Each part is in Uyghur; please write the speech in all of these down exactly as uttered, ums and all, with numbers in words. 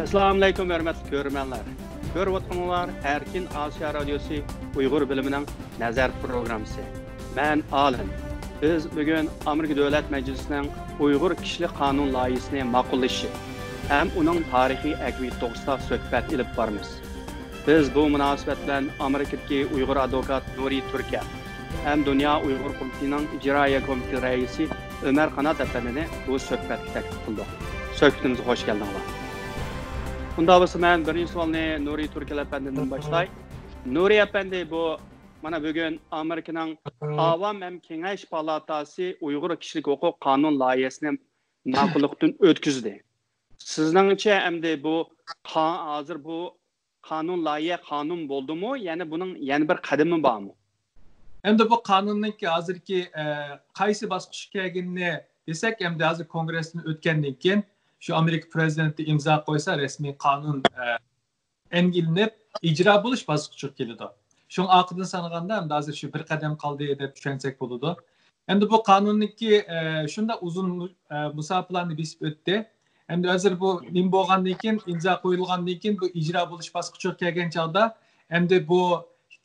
ئەسسالامۇئەلەيكۇم، ھۆرمەتلىك كۆرۈرمەنلەر. كۆرۈۋاتقىنىڭلار ئەركىن ئاسىيا رادىيوسى ئۇيغۇر بۆلۈمىنىڭ نەزەر پروگراممىسى. مەن ئالىم. بىز بۈگۈن ئامېرىكا دۆلەت مەجلىسىنىڭ ئۇيغۇر كىشىلىك قانۇن لايىھىسىنى ماقۇللىشى ھەم ئۇنىڭ تارىخىي ئەھمىيىتى توغرىسىدا سۆھبەت ئېلىپ بارىمىز. بىز بۇ مۇناسىۋەت بىلەن ئامېرىكىدىكى ئۇيغۇر ئادۋوكات نۇرى تۈركەل ھەم دۇنيا ئۇيغۇر قۇرۇلتىيىنىڭ ئىجرائىيە كومىتېتى رەئىسى ئۆمەر قانات ئەپەندىنى بۇ سۆھبەتكە تەكلىپ قىلدۇق. سۆھبىتىمىزگە خوش كەلدىڭلار. ئۇنداق بولسا، مەن بىرىنچى سوئالنى نۇرى تۈركەل ئەپەندىدىن باشلاي. نۇرى ئەپەندى، بۇ مانا بۈگۈن ئامېرىكىنىڭ ئاۋام ھەم كېڭەش پالاتاسى ئۇيغۇر كىشىلىك ھوقۇق قانۇن لايىھەسىنى ماقۇللۇقتىن ئۆتكۈزدى. سىزنىڭچە، ئەمدى بۇ قا-، ھازىر بۇ قانۇن لايىھە قانۇن بولدىمۇ؟ يەنى بۇنىڭ يەنە بىر قەدىمى بارمۇ؟ ئەمدى بۇ قانۇننىڭكى ھازىركى، ئە، قايسى باسقۇچقا كەلگىنىنى دېسەك، ئەمدى ھازىر كونگرېستىن ئۆتكەندىن كېيىن، شۇ ئامېرىكا پرېزىدېنتى ئىمزا قويسا، رەسمىي قانۇن، ئە، ئەنگىلىنىپ، ئىجرا بولۇش باسقۇچىغا كېلىدۇ. شۇڭا ئارقىدىن سانىغاندا، ئەمدى ھازىر شۇ بىر قەدەم قالدى دەپ چۈشەنسەك بولىدۇ. ئەمدى بۇ قانۇننىڭكى، ئە، شۇنداق ئۇزۇن، ئە، مۇساپىلارنى بېسىپ ئۆتتى. ئەمدى ھازىر بۇ نېمە بولغاندىن كېيىن، ئىمزا قويۇلغاندىن كېيىن، بۇ ئىجرا بولۇش باسقۇچىغا كەلگەن چاغدا، ئەمدى بۇ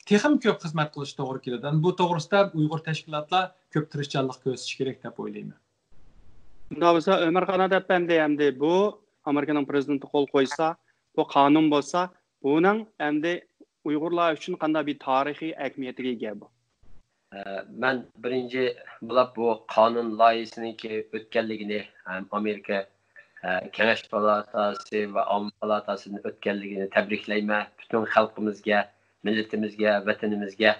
تېخىمۇ كۆپ خىزمەت قىلىش توغرا كېلىدۇ. بۇ توغرىسىدا ئۇيغۇر تەشكىلاتلار كۆپ تىرىشچانلىق كۆرسىتىشى كېرەك دەپ ئويلايمەن. شۇنداق بولسا، ئۆمەر قانات ئەپەندى، ئەمدى بۇ ئامېرىكىنىڭ پرېزىدېنتى قول قويسا، بۇ قانۇن بولسا، بۇنىڭ ئەمدى ئۇيغۇرلار ئۈچۈن قانداق بىر تارىخىي ئەھمىيەتكە ئىگە بۇ؟ ئە، مەن بىرىنچى بولۇپ بۇ قانۇن لايىھىسىنىڭكى ئۆتكەنلىكىنى، ھەم ئامېرىكا، ئە، كېڭەش پالاتاسى ۋە ئاۋام پالاتاسىدىن ئۆتكەنلىكىنى تەبرىكلەيمەن. پۈتۈن خەلقىمىزگە، مىللىتىمىزگە، ۋەتىنىمىزگە،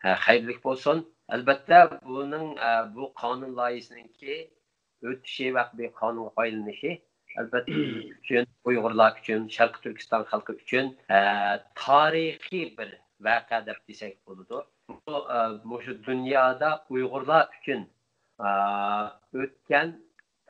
ئە، خەيرلىك بولسۇن. ئەلبەتتە، بۇنىڭ، ئە، بۇ قانۇن لايىھىسىنىڭكى ئۆتۈشى ۋە بىر قانۇنغا ئايلىنىشى، ئەلبەتتە، بىز ئۈچۈن، ئۇيغۇرلار ئۈچۈن، شەرقىي تۈركىستان خەلقى ئۈچۈن، ئە، تارىخىي بىر ۋەقە دەپ دېسەك بولىدۇ. بۇ، ئە، مۇشۇ دۇنيادا ئۇيغۇرلار ئۈچۈن، ئە، ئۆتكەن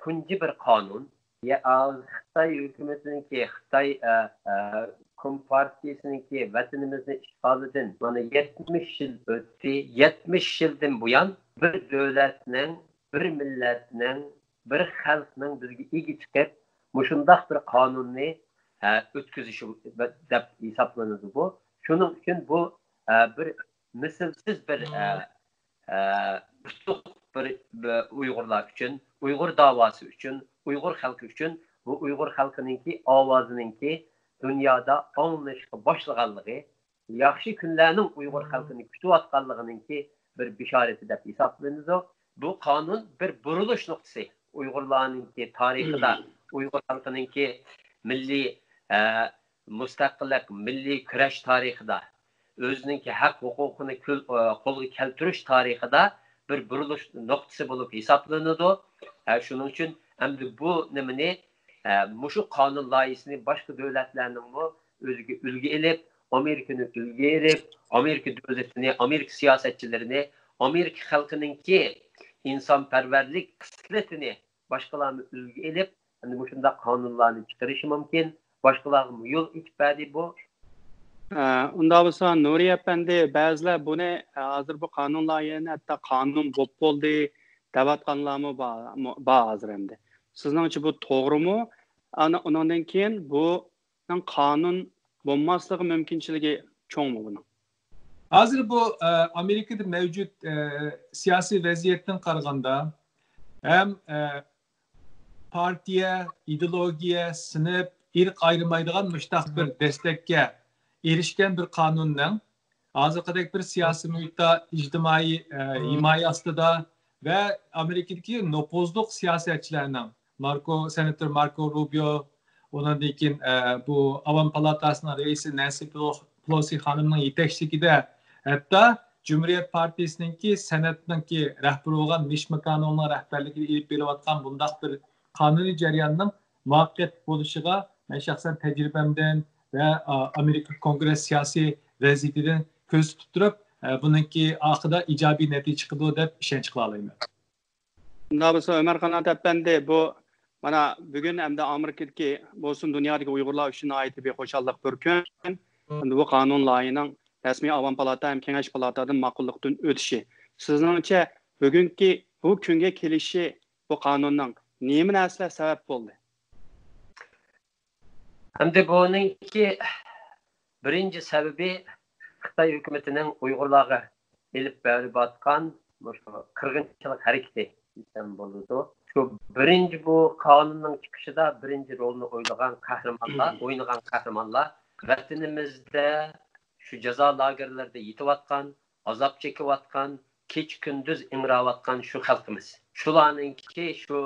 تۇنجى بىر قانۇن. يا، ئە، خىتاي ھۆكۈمىتىنىڭكى، خىتاي، ئە، ئە، كومپارتىيىسىنىڭكى ۋەتىنىمىزنى ئىشغالىدىن، مانا، يەتمىش يىل ئۆتتى. يەتمىش يىلدىن بۇيان بىر دۆلەتنىڭ، بىر مىللەتنىڭ، بىر خەلقنىڭ بىزگە ئىگە چىقىپ، مۇشۇنداق بىر قانۇننى، ئە، ئۆتكۈزۈشى دەپ ھېسابلىنىدۇ بۇ. شۇنىڭ ئۈچۈن بۇ، ئە، بىر مىسلىسىز بىر، ئە، ئە، ئۇتۇق بىر، بىر ئۇيغۇرلار ئۈچۈن، ئۇيغۇر داۋاسى ئۈچۈن، ئۇيغۇر خەلقى ئۈچۈن، بۇ ئۇيغۇر خەلقىنىڭكى ئاۋازىنىڭكى دۇنيادا ئاڭلىنىشقا باشلىغانلىقى، ياخشى كۈنلەرنىڭ ئۇيغۇر خەلقىنى كۈتۈۋاتقانلىقىنىڭكى بىر بېشارىتى دەپ ھېسابلىنىدۇ. بۇ قانۇن بىر بۇرۇلۇش نۇقتىسى. ئۇيغۇرلارنىڭكى تارىخىدا، ئۇيغۇر خەلقىنىڭكى مىللىي، ئە، مۇستەقىللىق، مىللىي كۈرەش تارىخىدا، ئۆزىنىڭكى ھەق ھوقۇقىنى كۈل-، ئە، قولغا كەلتۈرۈش تارىخىدا بىر بۇرۇلۇش نۇقتىسى بولۇپ ھېسابلىنىدۇ. ئە، شۇنىڭ ئۈچۈن ئەمدى بۇ نېمىنى، ئە، مۇشۇ قانۇن لايىھىسىنى باشقا دۆلەتلەرنىڭمۇ ئۆزىگە ئۈلگە ئېلىپ، ئامېرىكىنى ئۈلگە ئېلىپ، ئامېرىكا دۆلىتىنى، ئامېرىكا سىياسەتچىلىرىنى، ئامېرىكا خەلقىنىڭكى ئىنسانپەرۋەرلىك خىسلىتىنى باشقىلارمۇ ئۈلگە ئېلىپ، ئەمدى مۇشۇنداق قانۇنلارنى چىقىرىشى مۇمكىن. باشقىلارغىمۇ يول ئېچىپ بەردى بۇ. ئە، ئۇنداق بولسا، نۇرى ئەپەندى، بەزىلەر بۇنى، ئە، ھازىر بۇ قانۇن لايىھەنى ھەتتا قانۇن بوپ بولدى دەۋاتقانلارمۇ بار، بار ھازىر ئەمدى. سىزنىڭچە بۇ توغرىمۇ؟ ئانا، ئۇنىڭدىن كېيىن بۇنىڭ قانۇن بولماسلىقى مۇمكىنچىلىكى چوڭمۇ بۇنىڭ؟ ھازىر بۇ، ئە، ئامېرىكىدا مەۋجۇت، ئە، سىياسىي ۋەزىيەتتىن قارىغاندا، ھەم، ئە، پارتىيە، ئىدېئولوگىيە، سىنىپ، ئىرق ئايرىمايدىغان مۇشتاق بىر دەستەككە ئېرىشكەن بىر قانۇننىڭ ھازىرقىدەك بىر سىياسىي مۇھىتتا، ئىجتىمائىي، ئە، ھىمايە ئاستىدا ۋە ئامېرىكىدىكى نوپۇزلۇق سىياسەتچىلەرنىڭ، ماركو، سېناتور ماركو روبىيو، ئۇنىڭدىن كېيىن، ئە، بۇ ئاۋام پالاتاسىنىڭ رەئىسى نەنسى پېلو-، پېلوسى خانىمنىڭ يېتەكچىلىكىدە، ھەتتا جۇمھۇرىيەت پارتىيىسىنىڭكى سېناتنىڭكى رەھبىرى بولغان مىش ماكونېلنىڭ رەھبەرلىكىدە ئېلىپ بېرىلىۋاتقان بۇنداق بىر قانۇنىي جەرياننىڭ مۇۋەپپەقىيەتلىك بولۇشىغا مەن شەخسەن تەجرىبەمدىن ۋە، ئا، ئامېرىكا كونگرېس سىياسىي ۋەزىيىتىدىن كۆزىتىپ تۇرۇپ، ئە، بۇنىڭكى ئاخىرىدا ئىجابىي نەتىجە چىقىدۇ دەپ ئىشەنچ قىلالايمەن. شۇنداق بولسا، ئۆمەر قانات ئەپەندى، بۇ مانا بۈگۈن ئەمدى ئامېرىكىدىكى بولسۇن، دۇنيادىكى ئۇيغۇرلار ئۈچۈن ناھايىتى بىر خۇشاللىق بىر كۈن. ئەمدى بۇ قانۇن لايىھىنىڭ رەسمىي ئاۋام پالاتا ھەم كېڭەش پالاتادىن ماقۇللۇقتىن ئۆتۈشى. سىزنىڭچە بۈگۈنكى بۇ كۈنگە كېلىشى بۇ قانۇننىڭ نېمە نەرسىلەر سەۋەب بولدى؟ ئەمدى بۇنىڭكى بىرىنچى سەۋەبى خىتاي ھۆكۈمىتىنىڭ ئۇيغۇرلارغا ئېلىپ بېرىۋاتقان مۇشۇ قىرغىنچىلىق ھەرىكىتى دېسەم بولىدۇ. شۇ بىرىنچى بۇ قانۇننىڭ چىقىشىدا بىرىنچى رولنى ئوينىغان قەھرىمانلار، ئوينىغان قەھرىمانلار ۋەتىنىمىزدە شۇ جازا لاگېرلىرىدا يېتىۋاتقان، ئازاب چېكىۋاتقان، كېچە-كۈندۈز ئىڭراۋاتقان شۇ خەلقىمىز. شۇلارنىڭكى شۇ،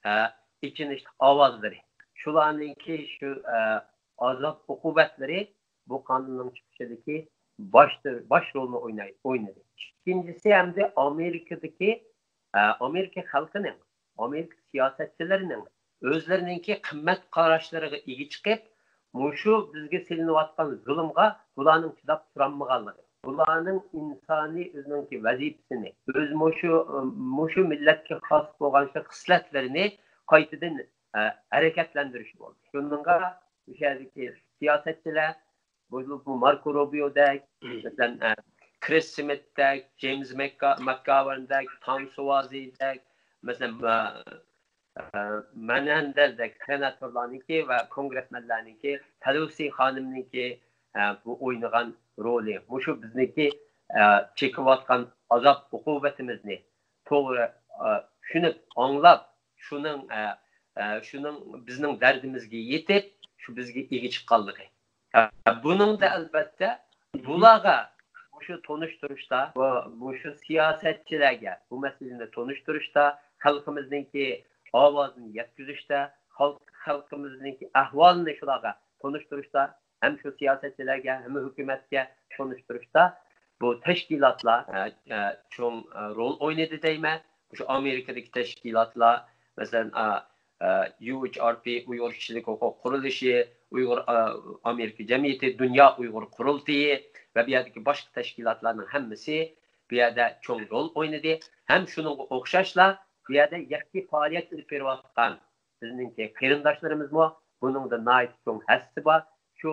ئە، ئېچىنىشلىق ئاۋازلىرى، شۇلارنىڭكى شۇ، ئە، ئازاب-ئوقۇبەتلىرى بۇ قانۇننىڭ چىقىشىدىكى باش، باش رولنى ئويناي-، ئوينىدى. ئىككىنچىسى، ئەمدى ئامېرىكىدىكى، ئە، ئامېرىكا خەلقىنىڭ، ئامېرىكا سىياسەتچىلىرىنىڭ ئۆزلىرىنىڭكى قىممەت قاراشلىرىغا ئىگە چىقىپ، مۇشۇ بىزگە سېلىنىۋاتقان زۇلۇمغا بۇلارنىڭ چىداپ تۇرالمىغانلىقى، بۇلارنىڭ ئىنسانىي ئۆزىنىڭكى ۋەزىپىسىنى، ئۆز مۇشۇ، مۇشۇ مىللەتكە خاس بولغان شۇ خىسلەتلىرىنى قايتىدىن، ئە، ھەرىكەتلەندۈرۈشى بولدى. شۇنىڭغا ئۆشەدىكى سىياسەتچىلەر، بولۇپمۇ ماركو روبىيودەك، مەسىلەن، ئە، كرىس سمىتتەك، جېيمس ماكگاۋېندەك، تام سۇۋازىدەك، مەسىلەن، ئە، ئە، مەنھەندەلدەك سېناتورلارنىڭكى ۋە كونگرېسمېنلارنىڭكى، پېلوسى خانىمنىڭكى، ئە، بۇ ئوينىغان رولى، مۇشۇ بىزنىڭكى، ئە، چېكىۋاتقان ئازاب-ئوقۇبىتىمىزنى توغرا، ئە، چۈشىنىپ، ئاڭلاپ، شۇنىڭ، ئە، ئە، شۇنىڭ بىزنىڭ دەردىمىزگە يېتىپ، شۇ بىزگە ئىگە چىققانلىقى. ئە، بۇنىڭدا ئەلۋەتتە بۇلارغا مۇشۇ تونۇشتۇرۇشتا، بۇ، مۇشۇ سىياسەتچىلەرگە بۇ مەسىلىنى تونۇشتۇرۇشتا، خەلقىمىزنىڭكى ئاۋازىنى يەتكۈزۈشتە، خەلق، خەلقىمىزنىڭكى ئەھۋالىنى شۇلارغا تونۇشتۇرۇشتا، ھەم شۇ سىياسەتچىلەرگە، ھەم ھۆكۈمەتكە تونۇشتۇرۇشتا بۇ تەشكىلاتلار، ئە، ئە، چوڭ، ئە، رول ئوينىدى دەيمەن. مۇشۇ ئامېرىكىدىكى تەشكىلاتلار، مەسىلەن، ئە، ئە، يۇ ئېيچ ئار پى، ئۇيغۇر كىشىلىك ھوقۇق قۇرۇلۇشى، ئۇيغۇر، ئە، ئامېرىكا جەمئىيىتى، دۇنيا ئۇيغۇر قۇرۇلتىيى ۋە بۇ يەردىكى باشقا تەشكىلاتلارنىڭ ھەممىسى بۇ يەردە چوڭ رول ئوينىدى. ھەم شۇنىڭغا ئوخشاشلا بۇ يەردە يەككە پائالىيەت ئېلىپ بېرىۋاتقان بىزنىڭكى قېرىنداشلىرىمىزمۇ بۇنىڭدا ناھايىتى چوڭ ھەسسىسى بار. شۇ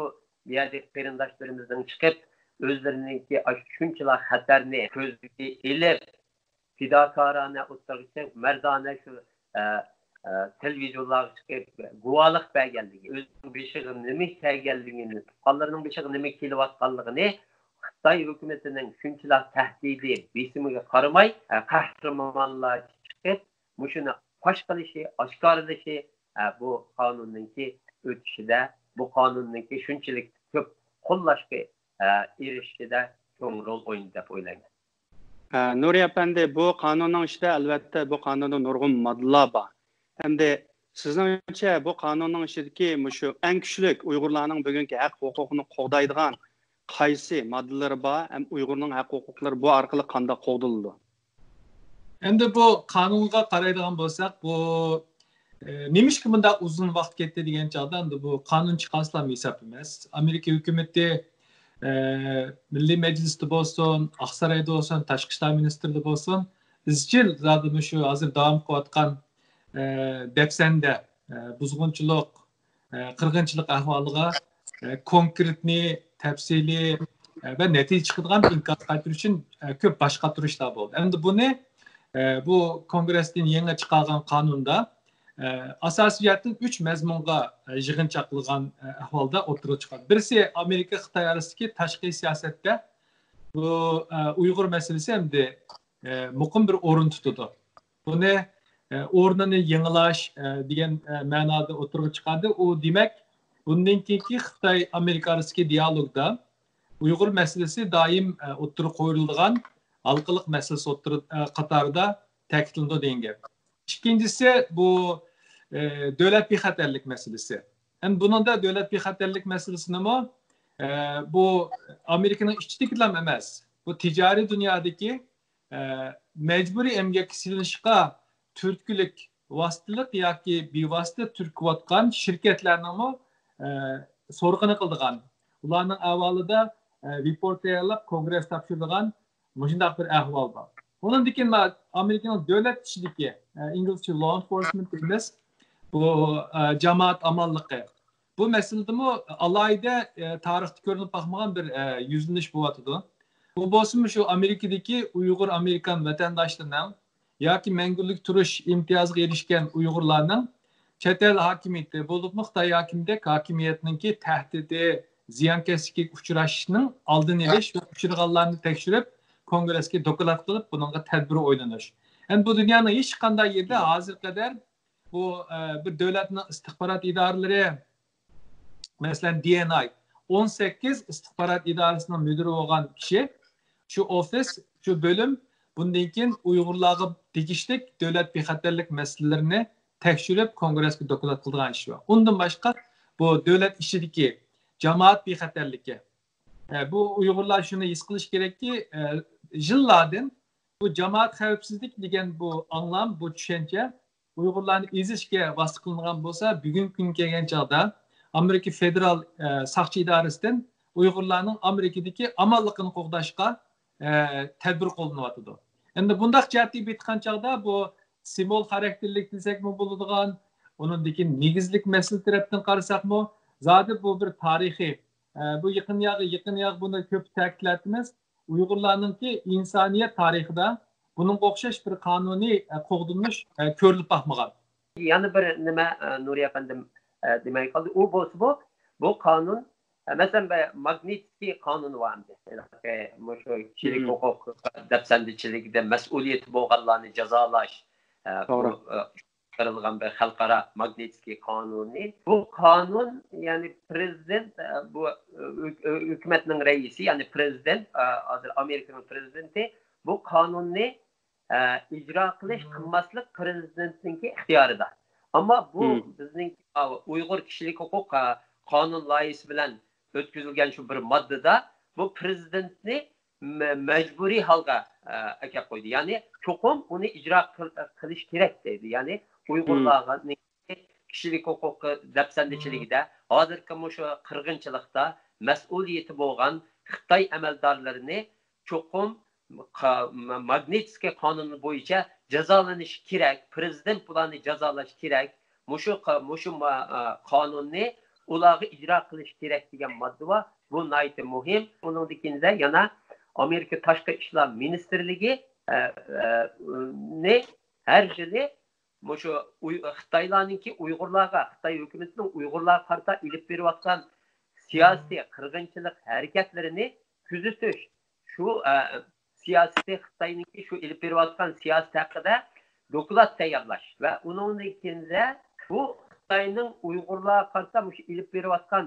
يەردىكى قېرىنداشلىرىمىزنىڭ چىقىپ، ئۆزلىرىنىڭكى ئاشۇ شۇنچىلا خەتەرنى كۆزگە ئېلىپ، پىداكارانە ئوتتۇرىغا چىقىپ، مەردانە شۇ، ئە، ئە، تېلېۋىزىيونلارغا چىقىپ گۇۋاھلىق بەرگەنلىكى، ئۆزىنىڭ بېشىغا نېمە كەلگەنلىكىنى، تۇغقانلىرىنىڭ بېشىغا نېمە كېلىۋاتقانلىقىنى خىتاي ھۆكۈمىتىنىڭ شۇنچىلا تەھدىتى، بېسىمىغا قارىماي، ئە، قەھرىمانلار چىقىپ، مۇشۇنى پاش قىلىشى، ئاشكارىلىشى، ئە، بۇ قانۇننىڭكى ئۆتۈشىدە، بۇ قانۇننىڭكى شۇنچىلىك كۆپ قوللاشقا، ئە، ئېرىشىشىدە چوڭ رول ئوينىدى دەپ ئويلايمەن. ئە، نۇرى ئەپەندى، بۇ قانۇننىڭ ئىچىدە، ئەلۋەتتە، بۇ قانۇندا نۇرغۇن ماددىلار بار. ئەمدى سىزنىڭچە بۇ قانۇننىڭ ئىچىدىكى مۇشۇ ئەڭ كۈچلۈك ئۇيغۇرلارنىڭ بۈگۈنكى ھەق ھوقۇقىنى قوغدايدىغان قايسى ماددىلىرى بار ھەم ئۇيغۇرنىڭ ھەق ھوقۇقلىرى بۇ ئارقىلىق قانداق قوغدىلىدۇ؟ ئەمدى بۇ قانۇنغا قارايدىغان بولساق، بۇ، ئە، نېمىشقا بۇنداق ئۇزۇن ۋاقىت كەتتى دېگەن چاغدا، ئەمدى بۇ قانۇن چىقارسىلام ھېساب ئەمەس. ئامېرىكا ھۆكۈمىتى، ئە، مىللىي مەجلىستە بولسۇن، ئاقسارايدا بولسۇن، تاشقى ئىشلار مىنىستىرىدا بولسۇن، ئىزچىل زادى مۇشۇ ھازىر داۋام قىلىۋاتقان، ئە، دەپسەندە، ئە، بۇزغۇنچىلىق، ئە، قىرغىنچىلىق ئەھۋالىغا، ئە، كونكرېتنى، تەپسىلىي، ئە، ۋە نەتىجە چىقىدىغان بىر ئىنكاس قايتۇرۇش ئۈچۈن، ئە، كۆپ باش قاتۇرۇشلار بولدى. ئەمدى بۇنى، ئە، بۇ كونگرېستىن يېڭى چىقارغان قانۇندا، ئە، ئاساسىي جەھەتتىن ئۈچ مەزمۇنغا، ئە، يىغىنچاقلىغان، ئە، ئەھۋالدا ئوتتۇرىغا چىققان. بىرسى ئامېرىكا خىتاي ئارىسىدىكى تاشقى سىياسەتتە بۇ، ئە، ئۇيغۇر مەسىلىسى ئەمدى، ئە، مۇقىم بىر ئورۇن تۇتىدۇ. بۇنى، ئە، ئورنىنى يېڭىلاش، ئە، دېگەن، ئە، مەنادا ئوتتۇرىغا چىقاردى. ئۇ دېمەك، بۇندىن كېيىنكى خىتاي ئامېرىكا ئارىسىدىكى دىئالوگدا ئۇيغۇر مەسىلىسى دائىم، ئە، ئوتتۇرىغا قويۇلىدىغان ھالقىلىق مەسىلىسى ئوتتۇرا، ئە، قاتارىدا تەكىتلىنىدۇ دېگەن گەپ. ئىككىنچىسى بۇ، ئە، دۆلەت بىخەتەرلىك مەسىلىسى. ئەمدى بۇنىڭدا دۆلەت بىخەتەرلىك مەسىلىسىنىمۇ، ئە، بۇ ئامېرىكىنىڭ ئىچىدىكىلا ئەمەس، بۇ تىجارىي دۇنيادىكى، ئە، مەجبۇرىي ئەمگەككە سېلىنىشقا تۈرتكىلىك ۋاسىتىلىق ياكى بىۋاسىتە تۈرتكە بولۇۋاتقان شىركەتلەرنىڭمۇ، ئە، سورىقىنى قىلىدىغان، ئۇلارنىڭ ئەھۋالىدا، ئە، رېپورت تەييارلاپ، كونگرېس تاپشۇرىدىغان مۇشۇنداق بىر ئەھۋال بار. ئۇنىڭدىن كېيىن ما-، ئامېرىكىنىڭ دۆلەت ئىچىدىكى، ئە، ئىنگلىزچە law enforcement دەيمىز، بۇ، ئە، جامائەت ئامانلىقى. بۇ مەسىلىدىمۇ ئالاھىدە، ئە، تارىختا كۆرۈلۈپ باقمىغان بىر، ئە، يۈزلىنىش بولۇۋاتىدۇ. بۇ بولسىمۇ شۇ ئامېرىكىدىكى ئۇيغۇر ئامېرىكان ۋەتەنداشلىرىنىڭ ياكى مەڭگۈلۈك تۇرۇش ئىمتىيازىغا ئېرىشكەن ئۇيغۇرلارنىڭ چەت ئەل ھاكىمىيىتى، بولۇپمۇ خىتاي ھاكىمىيىتىدەك ھاكىمىيەتنىڭكى تەھدىتى، زىيانكەشلىكىگە ئۇچراشنىڭ ئالدىنى ئېلىش ۋە ئۇچرىغانلارنى تەكشۈرۈپ، كونگرېسكە دوكلات قىلىپ، بۇنىڭغا تەدبىر ئويلىنىش. ئەمدى بۇ دۇنيانىڭ ھېچقانداق يېرىدە ھازىرغا قەدەر بۇ، ئە، بىر دۆلەتنىڭ ئىستىخبارات ئىدارىلىرى، مەسىلەن، دى ئېن ئاي، ئون سەككىز ئىستىخبارات ئىدارىسىنىڭ مۇدىرى بولغان كىشى، شۇ ئوفىس، شۇ بۆلۈم بۇندىن كېيىن ئۇيغۇرلارغا تېگىشلىك دۆلەت بىخەتەرلىك مەسىلىلىرىنى تەكشۈرۈپ، كونگرېسكە دوكلات قىلىدىغان ئىش بار. ئۇندىن باشقا، بۇ دۆلەت ئىچىدىكى جامائەت بىخەتەرلىكى. ئە، بۇ ئۇيغۇرلار شۇنى ھېس قىلىشى كېرەككى، ئە، يىللاردىن بۇ جامائەت خەۋپسىزلىك دېگەن بۇ ئاڭلام، بۇ چۈشەنچە ئۇيغۇرلارنى ئېزىشكە ۋاسىتە قىلىنغان بولسا، بۈگۈنكى كۈنگە كەلگەن چاغدا ئامېرىكا فېدېرال، ئە، ساقچى ئىدارىسىدىن ئۇيغۇرلارنىڭ ئامېرىكىدىكى ئامانلىقىنى قوغداشقا، ئە، تەدبىر قوللىنىۋاتىدۇ. ئەمدى بۇنداق جەھەتتىن بېقىدىغان چاغدا بۇ سىمۋول خاراكتېرلىك دېسەكمۇ بولىدىغان، ئۇنىڭدىن كېيىن نېگىزلىك مەسىلە تەرەپتىن قارىساقمۇ، زادى بۇ بىر تارىخىي، ئە، بۇ يېقىن ياغ، يېقىن ياغ بۇنى كۆپ تەكىتلەتتىمىز. ئۇيغۇرلارنىڭكى ئىنسانىيەت تارىخىدا بۇنىڭغا ئوخشاش بىر قانۇنىي، ئە، قوغدىنىش، ئە، كۆرۈلۈپ باقمىغان. يەنە بىر نېمە، ئە، نۇرى ئەپەندىم، ئە، دېمەي قالدى. ئۇ بولسا بۇ، بۇ قانۇن، ئە، مەسىلەن، بە-، ماگنىتسكىي قانۇنى بار ئەمدى. ھېلىقى مۇشۇ كىشىلىك ھوقۇق دەپسەندىچىلىكىدە مەسئۇلىيىتى بولغانلارنى جازالاش، ئە، بۇ، توغرا. ئە، چىقىرىلغان بىر خەلقئارا ماگنىتسكىي قانۇنى. بۇ قانۇن، يەنى پرېزىدېنت، ئە، بۇ، ئە، ھۆك-، ھۆكۈمەتنىڭ رەئىسى، يەنى پرېزىدېنت، ئە، ھازىر ئامېرىكىنىڭ پرېزىدېنتى بۇ قانۇننى، ئە، ئىجرا قىلىش، قىلماسلىق پرېزىدېنتنىڭكى ئىختىيارىدا. ئەمما بۇ بىزنىڭ، ئە، ئۇيغۇر كىشىلىك ھوقۇق، ئە، قانۇن لايىھىسى بىلەن ئۆتكۈزۈلگەن شۇ بىر ماددىدا بۇ پرېزىدېنتنى مە-، مەجبۇرىي ھالغا، ئە، ئەكەپ قويدى. يەنى چوقۇم ئۇنى ئىجرا قىل-، قىلىش كېرەك دەيدۇ. يەنى ئۇيغۇرلارنىڭ كىشىلىك ھوقۇق دەپسەندىچىلىكىدە، ھازىرقى مۇشۇ قىرغىنچىلىقتا مەسئۇلىيىتى بولغان خىتاي ئەمەلدارلىرىنى چوقۇم قا-، ما-، ماگنىتسكىي قانۇنى بويىچە جازالىنىشى كېرەك، پرېزىدېنت بۇلارنى جازالاش كېرەك، مۇشۇ قا-، مۇشۇ ما-، ئا، قانۇننى ئۇلارغا ئىجرا قىلىش كېرەك دېگەن ماددا بار. بۇ ناھايىتى مۇھىم. ئۇنىڭدىن كېيىن يەنە ئامېرىكا تاشقى ئىشلار مىنىستىرلىكى، ئە، ئە، نى ھەر يىلى مۇشۇ ئۇي-، خىتايلارنىڭكى ئۇيغۇرلارغا، خىتاي ھۆكۈمىتىنىڭ ئۇيغۇرلارغا قارىتا ئېلىپ بېرىۋاتقان سىياسىي قىرغىنچىلىق ھەرىكەتلىرىنى كۆزىتىش، شۇ، ئە، سىياسىتى خىتاينىڭكى شۇ ئېلىپ بېرىۋاتقان سىياسىتى ھەققىدە دوكلات تەييارلاش ۋە ئۇنىڭدىن كېيىن بۇ خىتاينىڭ ئۇيغۇرلارغا قارىتا مۇشۇ ئېلىپ بېرىۋاتقان،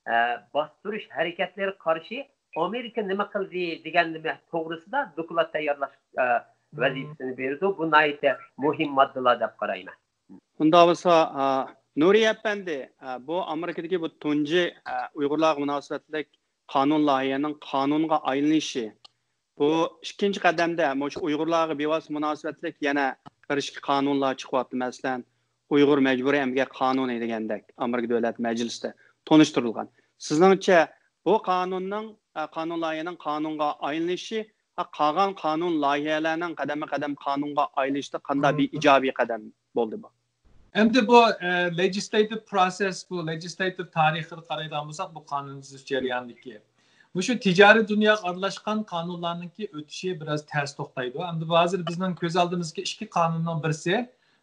ئە، باستۇرۇش ھەرىكەتلىرىگە قارشى ئامېرىكا نېمە قىلدى دېگەن نېمە توغرىسىدا دوكلات تەييارلاش، ئە، ۋەزىپىسىنى بېرىدۇ. بۇ ناھايىتى مۇھىم ماددىلار دەپ قارايمەن. ئۇنداق بولسا، ئا، نۇرى ئەپەندى، ئا، بۇ ئامېرىكىدىكى بۇ تۇنجى، ئا، ئۇيغۇرلارغا مۇناسىۋەتلىك قانۇن لايىھەنىڭ قانۇنغا ئايلىنىشى، بۇ ئىككىنچى قەدەمدە مۇشۇ ئۇيغۇرلارغا بىۋاسىتە مۇناسىۋەتلىك يەنە بىر ئىككى قانۇنلار چىقىۋاتىدۇ. مەسىلەن، ئۇيغۇر مەجبۇرىي ئەمگەك قانۇنى دېگەندەك ئامېرىكا دۆلەت مەجلىسىدە تونۇشتۇرۇلغان. سىزنىڭچە بۇ قانۇننىڭ، ئا، قانۇن لايىھەنىڭ قانۇنغا ئايلىنىشى، ئا، قالغان قانۇن لايىھەلەرنىڭ قەدەممۇ قەدەم قانۇنغا ئايلىنىشىدا قانداق بىر ئىجابىي قەدەم بولدى بۇ؟ ئەمدى بۇ، ئە، لېجىسلەيتىپ پروسېس، بۇ لېجىسلەيتىپ تارىخىغا قارايدىغان بولساق، بۇ قانۇن تۈزۈش جەريانىدىكى مۇشۇ تىجارىي دۇنياغا ئارىلاشقان قانۇنلارنىڭكى ئۆتۈشى بىراز تەس توختايدۇ. ئەمدى بۇ ھازىر بىزنىڭ كۆز ئالدىمىزدىكى ئىككى قانۇننىڭ بىرسى،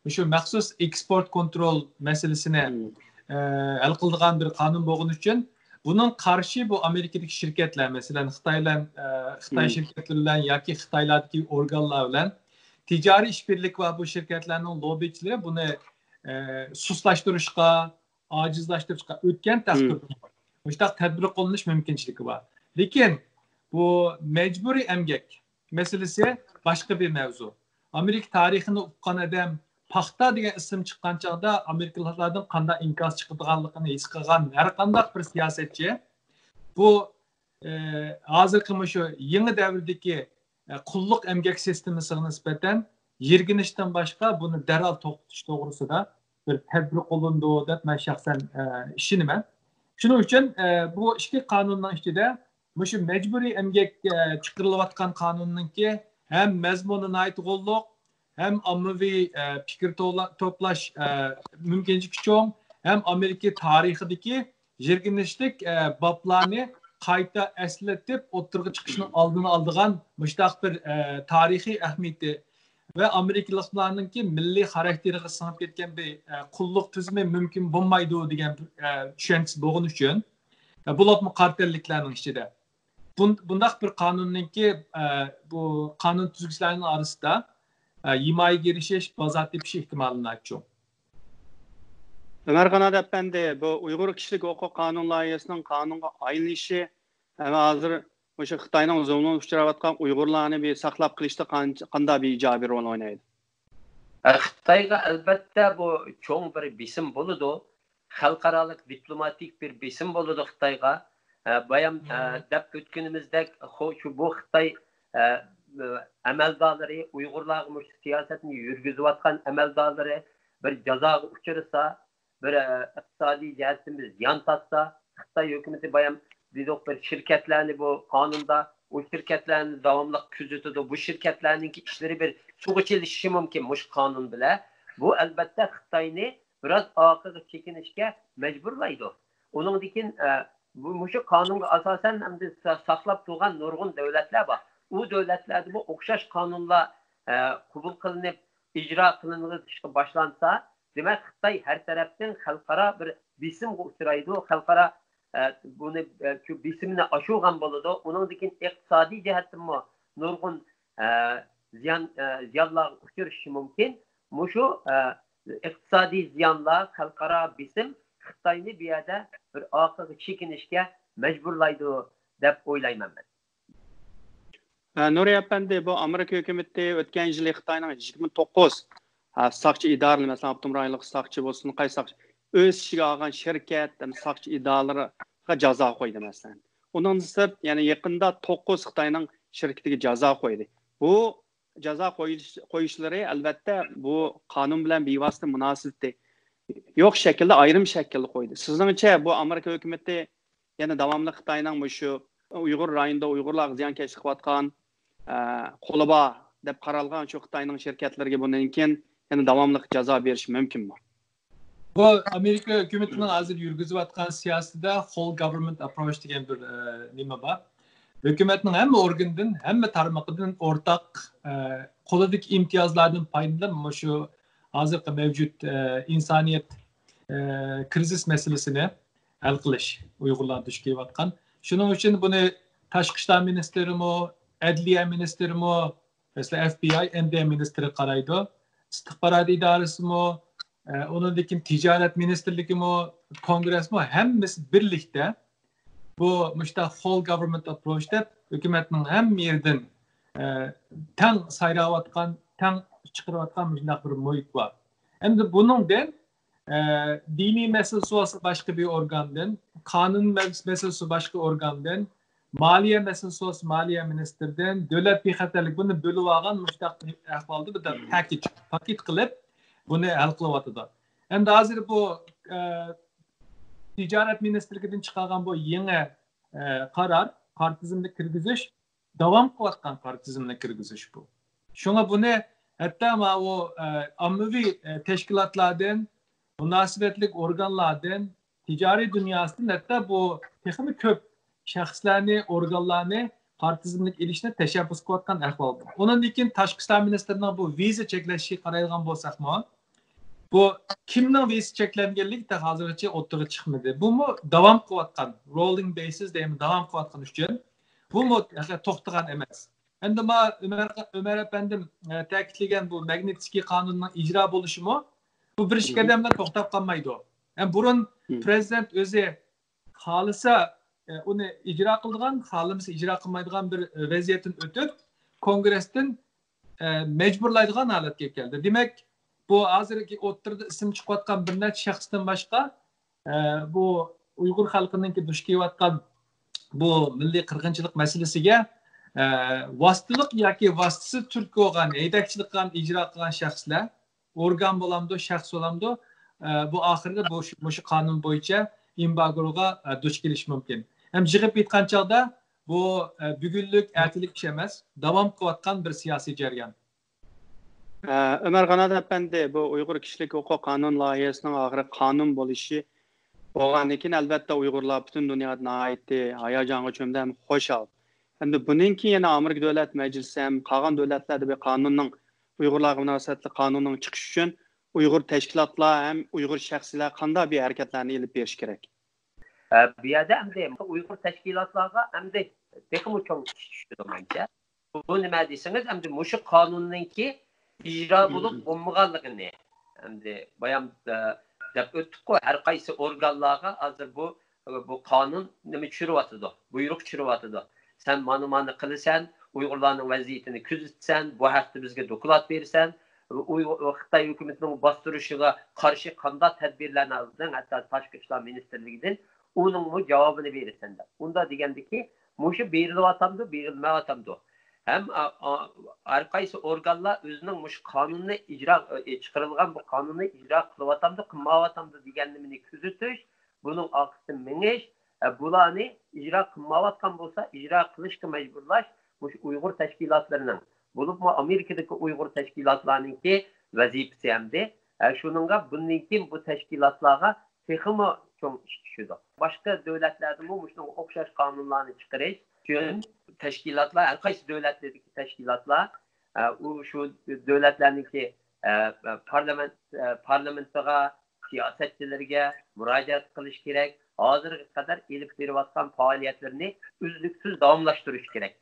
مۇشۇ مەخسۇس ئېكسپورت كونترول مەسىلىسىنى، ئە، ھەل قىلىدىغان بىر قانۇن بولغىنى ئۈچۈن، بۇنىڭ قارشى بۇ ئامېرىكىدىكى شىركەتلەر، مەسىلەن، خىتاي بىلەن، ئە، خىتاي شىركەتلىرى بىلەن ياكى خىتايلاردىكى ئورگانلار بىلەن تىجارىي ئىشبىرلىكى بار بۇ شىركەتلەرنىڭ لوببىچىلىرى بۇنى، ئە، سۇسلاشتۇرۇشقا، ئاجىزلاشتۇرۇشقا ئۆتكەن تەقدىردە مۇشۇنداق تەدبىر قوللىنىش مۇمكىنچىلىكى بار. لېكىن بۇ مەجبۇرىي ئەمگەك مەسىلىسى باشقا بىر مەۋزۇ. ئامېرىكا تارىخىنى ئوقۇغان ئادەم پاختا دېگەن ئىسىم چىققان چاغدا ئامېرىكىلىقلاردىن قانداق ئىنكاس چىقىدىغانلىقىنى ھېس قىلغان ھەر قانداق بىر سىياسەتچى بۇ، ئە، ھازىرقى مۇشۇ يېڭى دەۋردىكى، ئە، قۇللۇق ئەمگەك سىستېمىسىغا نىسبەتەن يىرگىنىشتىن باشقا بۇنى دەرھال توختىتىش توغرىسىدا بىر تەدبىر قوللىنىدۇ دەپ مەن شەخسەن، ئە، ئىشىنىمەن. شۇنىڭ ئۈچۈن، ئە، بۇ ئىككى قانۇننىڭ ئىچىدە مۇشۇ مەجبۇرىي ئەمگەك، ئە، چىقىرىلىۋاتقان قانۇننىڭكى ھەم مەزمۇنى ناھايىتى غوللۇق، ھەم ئاممىۋى، ئە، پىكىر تولا-، توپلاش، ئە، مۇمكىنچىلىكى چوڭ، ھەم ئامېرىكا تارىخىدىكى يىرگىنچلىك، ئە، بابلارنى قايتا ئەسلىتىپ ئوتتۇرىغا چىقىشنىڭ ئالدىنى ئالىدىغان مۇشۇنداق بىر، ئە، تارىخىي ئەھمىيىتى ۋە ئامېرىكىلىقلارنىڭكى مىللىي خاراكتېرىغا سىڭىپ كەتكەن بىر، ئە، قۇللۇق تۈزۈمى مۇمكىن بولمايدۇ دېگەن، ئە، چۈشەنچىسى بولغىنى ئۈچۈن، ئە، بولۇپمۇ قارا تەنلىكلەرنىڭ ئىچىدە. بۇن-، بۇنداق بىر قانۇننىڭكى، ئە، بۇ قانۇن تۈزگۈچىلەرنىڭ ئارىسىدا، ئە، ھىمايىگە ئېرىشىش، بازار تېپىش ئېھتىمالى ناھايىتى چوڭ. ئۆمەر قانات ئەپەندى، بۇ ئۇيغۇر كىشىلىك ھوقۇق قانۇن لايىھەسىنىڭ قانۇنغا ئايلىنىشى ھەم ھازىر مۇشۇ خىتاينىڭ زۇلمىغا ئۇچراۋاتقان ئۇيغۇرلارنى بىر ساقلاپ قېلىشتا قان-، قانداق بىر ئىجابىي رول ئوينايدۇ؟ خىتايغا ئەلۋەتتە بۇ چوڭ بىر بېسىم بولىدۇ. خەلقئارالىق دىپلوماتىك بىر بېسىم بولىدۇ خىتايغا. ئە، بايام، ئە، دەپ ئۆتكىنىمىزدەك، خو-، شۇ بۇ خىتاي، ئە، ئەمەلدارلىرى، ئۇيغۇرلارغا مۇشۇ سىياسەتنى يۈرگۈزۈۋاتقان ئەمەلدارلىرى بىر جازاغا ئۇچرىسا، بىر، ئە، ئىقتىسادىي جەھەتتىن بىر زىيان تارتسا، خىتاي ھۆكۈمىتى بايام دېدۇق، بىر شىركەتلەرنى بۇ قانۇندا، ئۇ شىركەتلەرنى داۋاملىق كۆزىتىدۇ. بۇ شىركەتلەرنىڭكى ئىشلىرى بىر سۇغا چېلىشىشى مۇمكىن مۇشۇ قانۇن بىلەن. بۇ ئەلۋەتتە خىتاينى بىراز ئارقىغا چېكىنىشكە مەجبۇرلايدۇ. ئۇنىڭدىن كېيىن، ئە، بۇ، مۇشۇ قانۇنغا ئاساسەن ئەمدى سا-، ساقلاپ تۇرغان نۇرغۇن دۆلەتلەر بار. ئۇ دۆلەتلەردىمۇ ئوخشاش قانۇنلار، ئە، قوبۇل قىلىنىپ، ئىجرا قىلىنىشقا باشلانسا، دېمەك، خىتاي ھەر تەرەپتىن خەلقئارا بىر بېسىمغا ئۇچرايدۇ. خەلقئارا، ئە، بۇنى، ئە، شۇ بېسىمنى ئاشۇرغان بولىدۇ. ئۇنىڭدىن كېيىن ئىقتىسادىي جەھەتتىنمۇ نۇرغۇن، ئە، زىيان، ئە، زىيانلارغا ئۇچرىشى مۇمكىن. مۇشۇ، ئە، ئىقتىسادىي زىيانلار، خەلقئارا بېسىم خىتاينى بۇ يەردە بىر ئارقىغا چېكىنىشكە مەجبۇرلايدۇ دەپ ئويلايمەن مەن. ئە، نۇرى ئەپەندى، بۇ ئامېرىكا ھۆكۈمىتى ئۆتكەن يىلى خىتاينىڭ يىگىرمە توققۇز، ئە، ساقچى ئىدارىلىرى، مەسىلەن، ئاپتونوم رايونلۇق ساقچى بولسۇن، قايسى ساقچى، ئۆز ئىچىگە ئالغان شىركەت ھەم ساقچى ئىدارىلىرىغا جازا قويدى، مەسىلەن. ئۇنىڭدىن سىرت، يەنە يېقىندا توققۇز خىتاينىڭ شىركىتىگە جازا قويدى. بۇ جازا قويۇش-، قويۇشلىرى، ئەلۋەتتە، بۇ قانۇن بىلەن بىۋاسىتە مۇناسىۋىتى يوق شەكىلدە، ئايرىم شەكىلدە قويدى. سىزنىڭچە، بۇ ئامېرىكا ھۆكۈمىتى يەنە داۋاملىق خىتاينىڭ مۇشۇ ئۇيغۇر رايونىدا ئۇيغۇرلارغا زىيانكەشلىك قىلىۋاتقان، ئە، قولى بار دەپ قارالغان شۇ خىتاينىڭ شىركەتلىرىگە بۇندىن كېيىن يەنە داۋاملىق جازا بېرىشى مۇمكىنمۇ؟ بۇ ئامېرىكا ھۆكۈمىتىنىڭ ھازىر يۈرگۈزۈۋاتقان سىياسىتىدە whole government approach دېگەن بىر، ئە، نېمە بار. ھۆكۈمەتنىڭ ھەممە ئورگىنىدىن، ھەممە تارمىقىدىن ئورتاق، ئە، قولىدىكى ئىمتىيازلاردىن پايدىلىنىپ، مۇشۇ ھازىرقى مەۋجۇت، ئە، ئىنسانىيەت، ئە، كىرىزىس مەسىلىسىنى ھەل قىلىش، ئۇيغۇرلار دۇچ كېلىۋاتقان. شۇنىڭ ئۈچۈن بۇنى تاشقى ئىشلار مىنىستىرىمۇ، ئەدلىيە مىنىستىرىمۇ، مەسىلەن، ئەف بى ئاي، ئەم دى ئەن مىنىستىرى قارايدۇ. ئىستىخبارات ئىدارىسىمۇ، ئە، ئۇنىڭدىن كېيىن تىجارەت مىنىستىرلىكىمۇ، كونگرېسمۇ، ھەممىسى بىرلىكتە بۇ مۇشۇنداق whole government approach دەپ ھۆكۈمەتنىڭ ھەممە يېرىدىن، ئە، تەڭ سايراۋاتقان، تەڭ چىقىرىۋاتقان مۇشۇنداق بىر مۇھىت بار. ئەمدى بۇنىڭدىن، ئە، دىنىي مەسىلىسى بولسا باشقا بىر ئورگاندىن، قانۇن مەس-، مەسىلىسى باشقا ئورگاندىن، مالىيە مەسىلىسى بولسا مالىيە مىنىستىرىدىن، دۆلەت بىخەتەرلىك، بۇنى بۆلۈۋالغان مۇشۇنداق ئەھۋالدا بىر پاكېت، پاكېت قىلىپ بۇنى ھەل قىلىۋاتىدۇ. ئەمدى ھازىر بۇ، ئە، تىجارەت مىنىستىرلىكىدىن چىقارغان بۇ يېڭى، ئە، قارار، قارا تىزىملىك كىرگۈزۈش، داۋام قىلىۋاتقان قارا تىزىملىك كىرگۈزۈش بۇ. شۇڭا بۇنى ھەتتا ماۋۇ، ئە، ئاممىۋى، ئە، تەشكىلاتلاردىن، مۇناسىۋەتلىك ئورگانلاردىن، تىجارىي دۇنياسىدىن، ھەتتا بۇ تېخىمۇ كۆپ شەخسلەرنى، ئورگانلارنى قارا تىزىملىك ئېلىشنى تەشەببۇس قىلىۋاتقان ئەھۋال بار. ئۇنىڭدىن كېيىن تاشقى ئىشلار مىنىستىرىنىڭ بۇ ۋىزا چەكلەشكە قارايدىغان بولساقمۇ، بۇ كىمنىڭ ۋىزىسى چەكلەنگەنلىكى تېخى ھازىرغىچە ئوتتۇرىغا چىقمىدى. بۇمۇ داۋام قىلىۋاتقان، rolling basis دەيمەن، داۋام قىلىۋاتقان ئۈچۈن بۇمۇ توختىغان ئەمەس. ئەمدى ما ئۆمەر، ئۆمەر ئەپەندىم، ئە، تەكىتلىگەن بۇ ماگنىتسكىي قانۇننىڭ ئىجرا بولۇشىمۇ بۇ بىر ئىككى قەدەم بىلەن توختاپ قالمايدۇ. يەنى بۇرۇن پرېزىدېنت ئۆزى خالىسا، ئە، ئۇنى ئىجرا قىلىدىغان، خالىمىسا ئىجرا قىلمايدىغان بىر، ئە، ۋەزىيەتتىن ئۆتۈپ، كونگرېستىن، ئە، مەجبۇرلايدىغان ھالەتكە كەلدى. دېمەك، بۇ ھازىرقى ئوتتۇرىدا ئىسىم چىقىۋاتقان بىر نەچچە شەخستىن باشقا، ئە، بۇ ئۇيغۇر خەلقىنىڭكى دۇچ كېلىۋاتقان بۇ مىللىي قىرغىنچىلىق مەسىلىسىگە، ئە، ۋاسىتىلىق ياكى ۋاسىتىسىز تۈرتكە بولغان، ھەيدەكچىلىك قىلغان، ئىجرا قىلغان شەخسلەر، ئورگان بولامدۇ، شەخس بولامدۇ، ئە، بۇ ئاخىرىدا بۇ، مۇشۇ قانۇن بويىچە ئېمبارگوغا، ئە، دۇچ كېلىشى مۇمكىن. ھەم جىغىپ ئېيتقان چاغدا بۇ، ئە، بۈگۈنلۈك، ئەتىلىك ئىش ئەمەس، داۋام قىلىۋاتقان بىر سىياسىي جەريان. ئە، ئۆمەر قانات ئەپەندى، بۇ ئۇيغۇر كىشىلىك ھوقۇق قانۇن لايىھەسىنىڭ ئاخىرى قانۇن بولۇشى بولغاندىن كېيىن، ئەلۋەتتە، ئۇيغۇرلار پۈتۈن دۇنيادا ناھايىتى ھاياجانغا چۆمدى ھەم خۇشال. ئەمدى بۇنىڭ كېيىن يەنە ئامېرىكا دۆلەت مەجلىسى ھەم قالغان دۆلەتلەردە بىر قانۇننىڭ ئۇيغۇرلارغا مۇناسىۋەتلىك قانۇننىڭ چىقىشى ئۈچۈن ئۇيغۇر تەشكىلاتلار ھەم ئۇيغۇر شەخسلەر قانداق بىر ھەرىكەتلەرنى ئېلىپ بېرىش كېرەك؟ ئە، بۇ يەردە ئەمدى ئۇيغۇر تەشكىلاتلارغا ئەمدى تېخىمۇ چوڭ ئىش چۈشىدۇ مەنچە. بۇ نېمە دېسىڭىز، ئەمدى مۇشۇ قانۇننىڭكى ئىجرا بولۇپ بولمىغانلىقىنى، ئەمدى بايام، ئە، دەپ ئۆتتۇققۇ، ھەر قايسى ئورگانلارغا ھازىر بۇ، بۇ قانۇن نېمە چۈشۈرۈۋاتىدۇ، بۇيرۇق چۈشۈرۈۋاتىدۇ. سەن مانا مانا قىلىسەن، ئۇيغۇرلارنىڭ ۋەزىيىتىنى كۆزىتىسەن، بۇ ھەقتە بىزگە دوكلات بېرىسەن، ئۇيغۇر، خىتاي ھۆكۈمىتىنىڭ باستۇرۇشىغا قارشى قانداق تەدبىرلەرنى ئالدىڭ، ھەتتا تاشقى ئىشلار مىنىستىرلىكىدىن ئۇنىڭمۇ جاۋابىنى بېرىسەن دەپ. ئۇنداق دېگەندىكى، مۇشۇ بېرىلىۋاتامدۇ، بېرىلمەيۋاتامدۇ؟ ھەم، ئا، ئا، ھەر قايسى ئورگانلار ئۆزىنىڭ مۇشۇ قانۇننى ئىجرا، ئى، چىقىرىلغان بۇ قانۇننى ئىجرا قىلىۋاتامدۇ، قىلمايۋاتامدۇ دېگەننى مېنى كۆزىتىش، بۇنىڭ ئارقىسىدىن مېڭىش، ئە، بۇلارنى ئىجرا قىلمايۋاتقان بولسا، ئىجرا قىلىشقا مەجبۇرلاش مۇشۇ ئۇيغۇر تەشكىلاتلىرىنىڭ، بولۇپمۇ ئامېرىكىدىكى ئۇيغۇر تەشكىلاتلارنىڭكى ۋەزىپىسى ئەمدى. ئە، شۇنىڭغا بۇندىن كېيىن بۇ تەشكىلاتلارغا تېخىمۇ چوڭ ئىش چۈشىدۇ. باشقا دۆلەتلەردىمۇ مۇشۇنىڭغا ئوخشاش قانۇنلارنى چىقىرىش ئۈچۈن تەشكىلاتلار، ھەر قايسى دۆلەتلەردىكى تەشكىلاتلار، ئە، ئۇ شۇ دۆلەتلەرنىڭكى، ئە، پارلامېنت، ئە، پارلامېنتىغا، سىياسەتچىلەرگە مۇراجىئەت قىلىش كېرەك. ھازىرغا قەدەر ئېلىپ بېرىۋاتقان پائالىيەتلىرىنى ئۈزلۈكسىز داۋاملاشتۇرۇش كېرەك.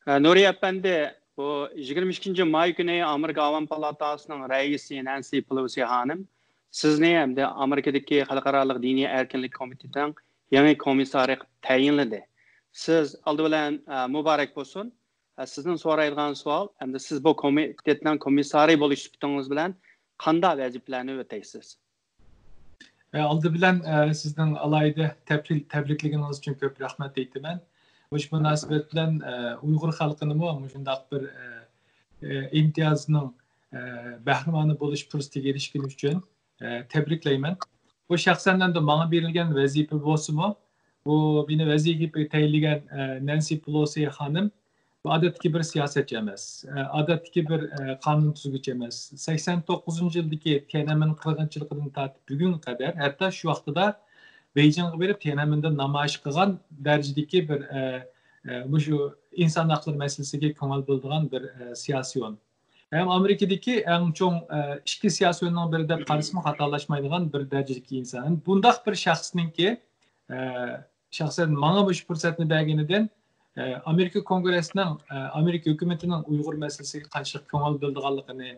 ھە، نۇرى ئەپەندى، بۇ يىگىرمە ئىككىنچى ماي كۈنى ئامېرىكا ئاۋام پالاتاسىنىڭ رەئىسى نەنسى پېلوسى خانىم سىزنى ھەمدە ئامېرىكىدىكى خەلقئارالىق دىنىي ئەركىنلىك كومىتېتىنىڭ يېڭى كومىسسارى قىلىپ تەيىنلىدى. سىز ئالدى بىلەن، ئە، مۇبارەك بولسۇن. ئە، سىزدىن سورايدىغان سوئال، ئەمدى سىز بۇ كومىتېتنىڭ كومىسسارى بولۇش سۈپىتىڭىز بىلەن قانداق ۋەزىپىلەرنى ئۆتەيسىز؟ ئە، ئالدى بىلەن، ئە، سىزنىڭ ئالاھىدە تەبرىك-، تەبرىكلىگىنىڭىز ئۈچۈن كۆپ رەھمەت ئېيتىمەن. مۇشۇ مۇناسىۋەت بىلەن، ئە، ئۇيغۇر خەلقىنىمۇ مۇشۇنداق بىر، ئە، ئە، ئىمتىيازنىڭ، ئە، بەھرىمانى بولۇش پۇرسىتىگە ئېرىشكىنى ئۈچۈن، ئە، تەبرىكلەيمەن. بۇ شەخسەن ئەمدى ماڭا بېرىلگەن ۋەزىپە بولسىمۇ، بۇ مېنى ۋەزىپىگە تەيىنلىگەن، ئە، نەنسى پېلوسى خانىم، بۇ ئادەتتىكى بىر سىياسەتچى ئەمەس، ئە، ئادەتتىكى بىر، ئە، قانۇن تۈزگۈچى ئەمەس. سەكسەن توققۇزىنچى يىلدىكى تيەنئەنمېن قىرغىنچىلىقىدىن تارتىپ بۈگۈنگە قەدەر، ھەتتا شۇ ۋاقتىدا بېيجىڭغا بېرىپ تيەنئەنمېندە نامايىش قىلغان دەرىجىدىكى بىر، ئە، ئە، مۇشۇ ئىنسان ھەقلىرى مەسىلىسىگە كۆڭۈل بۆلىدىغان بىر، ئە، سىياسىيون. ھەم ئامېرىكىدىكى ئەڭ چوڭ، ئە، ئىككى سىياسىيوننىڭ بىرى دەپ قارىسىمۇ خاتالاشمايدىغان بىر دەرىجىدىكى ئىنسان. بۇنداق بىر شەخسنىڭكى، ئە، شەخسەن ماڭا مۇشۇ پۇرسەتنى بەرگىنىدىن، ئە، ئامېرىكا كونگرېسىنىڭ، ئە، ئامېرىكا ھۆكۈمىتىنىڭ ئۇيغۇر مەسىلىسىگە قانچىلىك كۆڭۈل بۆلىدىغانلىقىنى،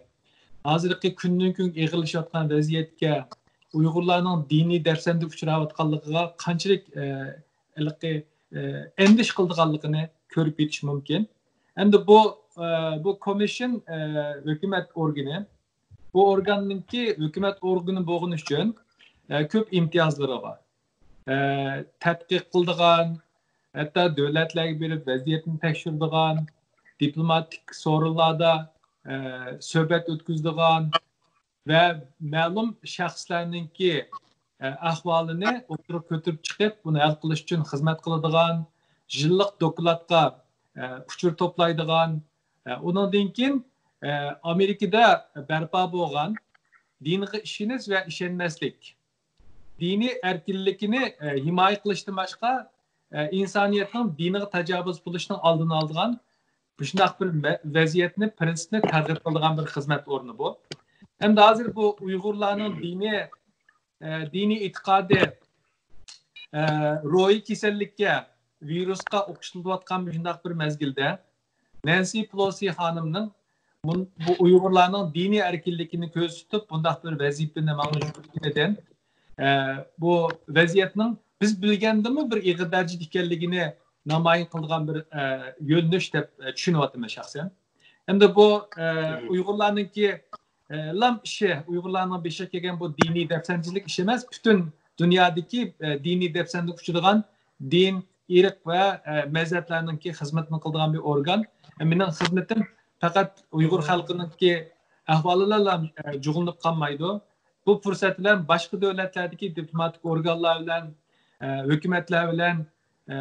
ھازىرقى كۈندىن كۈنگە ئېغىرلىشىۋاتقان ۋەزىيەتكە، ئۇيغۇرلارنىڭ دىنىي دەپسەندىگە ئۇچراۋاتقانلىقىغا قانچىلىك، ئە، ھېلىقى، ئە، ئەندىشە قىلىدىغانلىقىنى كۆرۈپ يېتىش مۇمكىن. ئەمدى بۇ، ئە، بۇ كومىسسىيون، ئە، ھۆكۈمەت ئورگىنى. بۇ ئورگاننىڭكى ھۆكۈمەت ئورگىنى بولغىنى ئۈچۈن، ئە، كۆپ ئىمتىيازلىرى بار. ئە، تەتقىق قىلىدىغان، ھەتتا دۆلەتلەرگە بېرىپ ۋەزىيەتنى تەكشۈرىدىغان، دىپلوماتىك سورۇنلاردا، ئە، سۆھبەت ئۆتكۈزىدىغان ۋە مەلۇم شەخسلەرنىڭكى، ئە، ئەھۋالىنى ئوتتۇرىغا كۆتۈرۈپ چىقىپ، بۇنى ھەل قىلىش ئۈچۈن خىزمەت قىلىدىغان، يىللىق دوكلاتقا، ئە، ئۇچۇر توپلايدىغان، ئە، ئۇنىڭدىن كېيىن، ئە، ئامېرىكىدا بەرپا بولغان دىنغا ئىشىنىش ۋە ئىشەنمەسلىك، دىنىي ئەركىنلىكىنى، ئە، ھىمايە قىلىشتىن باشقا، ئە، ئىنسانىيەتنىڭ دىنىغا تاجاۋۇز قىلىشنىڭ ئالدىنى ئالىدىغان مۇشۇنداق بىر ۋەزىيەتنى، پىرىنسىپنى تەرغىب قىلىدىغان بىر خىزمەت ئورنى بۇ. ئەمدى ھازىر بۇ ئۇيغۇرلارنىڭ دىنىي، ئە، دىنىي ئېتىقادى، ئە، روھىي كېسەللىككە، ۋىرۇسقا ئوخشىتىلىۋاتقان مۇشۇنداق بىر مەزگىلدە، نەنسى پېلوسى خانىمنىڭ بۇ ئۇيغۇرلارنىڭ دىنىي ئەركىنلىكىنى كۆزدە تۇتۇپ، بۇنداق بىر ۋەزىپىنى ماڭا يۈكلىگىنىدىن، ئە، بۇ ۋەزىيەتنىڭ بىز بىلگەندىنمۇ بىر ئېغىر دەرىجىدە ئىكەنلىكىنى نامايان قىلىدىغان بىر، ئە، يۆنىلىش دەپ، ئە، چۈشىنىۋاتىمەن شەخسەن. ئەمدى بۇ، ئە، ئۇيغۇرلارنىڭكى، ئە، لام ئىشى، ئۇيغۇرلارنىڭ بېشىغا كەلگەن بۇ دىنىي دەپسەندىچىلىك ئىشى ئەمەس، پۈتۈن دۇنيادىكى، ئە، دىنىي دەپسەندىگە ئۇچرىدىغان دىن، ئىرق ۋە، ئە، مەزھەپلەرنىڭكى خىزمىتىنى قىلىدىغان بىر ئورگان. مېنىڭ خىزمىتىم پەقەت ئۇيغۇر خەلقىنىڭكى ئەھۋالى بىلەنلا، ئە، جۇغلىنىپ قالمايدۇ. بۇ پۇرسەت بىلەن باشقا دۆلەتلەردىكى دىپلوماتىك ئورگانلار بىلەن، ئە، ھۆكۈمەتلەر بىلەن، ئە،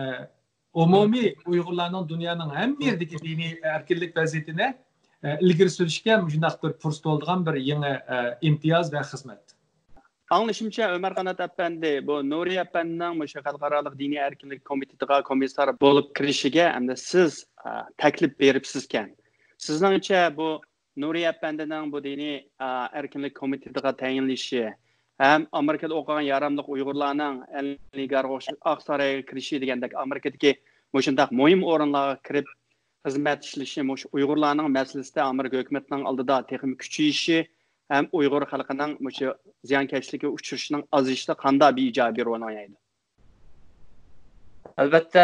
ئومۇمىي ئۇيغۇرلارنىڭ دۇنيانىڭ ھەممە يېرىدىكى دىنىي ئەركىنلىك ۋەزىيىتىنى، ئە، ئىلگىرى سۈرۈشكە مۇشۇنداق بىر پۇرسەت بولىدىغان بىر يېڭى، ئە، ئىمتىياز ۋە خىزمەت. ئاڭلىشىمچە، ئۆمەرقانات ئەپەندى، بۇ نۇرى ئەپەندىنىڭ مۇشۇ خەلقئارالىق دىنىي ئەركىنلىك كومىتېتىغا كومىسسار بولۇپ كىرىشىگە ئەمدى سىز، ئە، تەكلىپ بېرىپسىزكەن. سىزنىڭچە بۇ نۇرى ئەپەندىنىڭ بۇ دىنىي ئەركىنلىك كومىتېتىغا تەيىنلىشى ھەم ئامېرىكىدا ئوقۇغان ياراملىق ئۇيغۇرلارنىڭ ئەلنىگارغا ئوخشاش ئاقسارايغا كىرىشى دېگەندەك ئامېرىكىدىكى مۇشۇنداق مۇھىم ئورۇنلارغا كىرىپ خىزمەت ئىشلىشى مۇشۇ ئۇيغۇرلارنىڭ مەسىلىسىدە ئامېرىكا ھۆكۈمىتىنىڭ ئالدىدا تېخىمۇ كۈچىيىشى ھەم ئۇيغۇر خەلقىنىڭ مۇشۇ زىيانكەشلىككە ئۇچرىشىنىڭ ئازىيىشىدا قانداق بىر ئىجابىي رول ئوينايدۇ؟ ئەلۋەتتە،